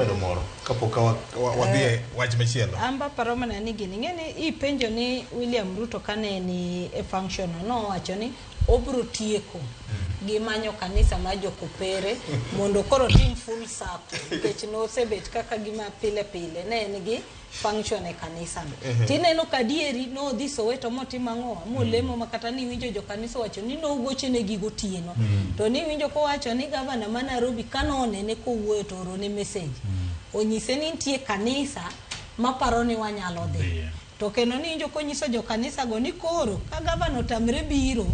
Medo moro kapok wadhi e wach machielo. An be aparo mana ni gini ing'e ni ipenjo ni William Ruto kane ni e function no nowacho ni obro tieko gi manyo kanisa mar jokopere mondo koro otim full circle nikech nosebet kaka gima pile pile ne en gi function e kanisa no. Tineno ka adieri nodhi Soweto motimo ang'owa molemo ma kata niwinjo jokanisa owacho ni nogochonegi gotieno. To niwinjo kowacho ni gavana ma Nairobi kanonene kowuoyo to oorone message. Onyise ni nitie kanisa maparo ni wanyalo dhi. Dhiye. To kendo niwinjo konyiso jokanisa go ni koro ka gavana otamre biro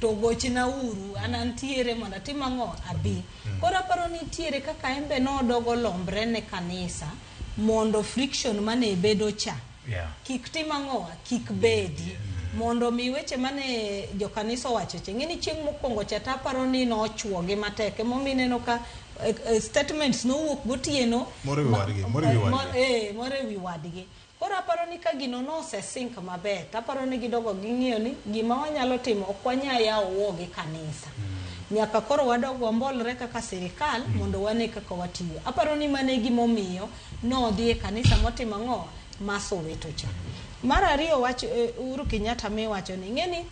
to gochna uru an antiere mondo atim ang'o abi. Koro aparo ni nitiere kaka en be nodogo lombre ne kanisa mondo friction mane bedo cha kik tim ang'owa kik bedi mondo mi weche mane jokanisa owacho cha ing'e ni chieng' mokwongo cha to aparo ni nochuogi matek emomiyo ineno ka statements nowuok gotieno Moro ewi wadgi, moro ewi wadgi. Moro ewi wadgi. Koro aparo ni ka gino nose sink maber to aparo ni gidogo ging'iyo ni gima wanyalo timo ok wanyal yawo war gi kanisa. Nyaka koro wadog wambolre kaka sirikal mondo wane kaka watiyo. Aparo ni mano e gimomiyo nodhi e kanisa motimo ang'o ma Soweto cha. Mar ariyo wach Uhuru Kenyatta miwacho ni ing'e ni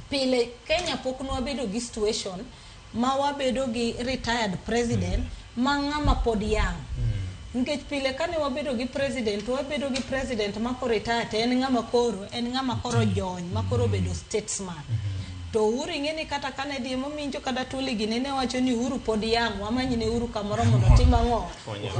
pile Kenya pok nwabedo gi situation ma wabedo gi retired president ma ng'ama pod young. Nikech pile kane wabedo gi president, wabedo gi president ma ko retire to en ng'ama koro, en ng'ama koro jony, ma koro obedo statesman. To Uhuru ing'e ni kata kane dhi emominjo kata Tuli gini ne wacho ni Uhuru pod young, wamany ne Uhuru kamoro mondo otim ang'o?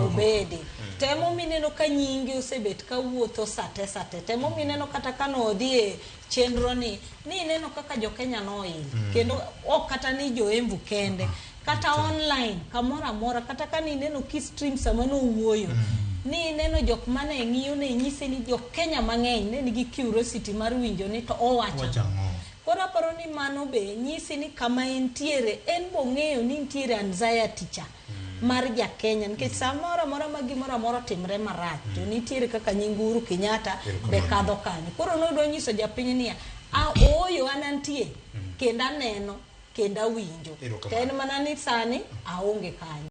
Obedi. To emomiyo ineno ka nyinge osebet ka wuotho sate sate. To emomiyo ineno kata ka nodhi e chenro ni, ni ineno kaka jo Kenya noil. Kendo ok kata ni jo Embu kende. Kata online, kamoro amora, kata ka nineno ki stream sama nowuoyo, ni ineno jok mane ng'iyo ne nyise ni jo Kenya mang'eny ne nigi curiosity mar winjo ni to owacho Owacho ang'o. Koro aparo ni mano be nyisi ni kama entiere, en bong'eyo ni nitiere anxiety cha mar ja Kenya nikech samoro amora ma gimoro amora otimre marach to nitiere kaka nying Uhuru Kenyatta be kadho kanyo. Koro nodwa nyiso japiny niya, a ooyo an antie kendo aneno kendo awinjo. To en mana ni sani aonge kanyo.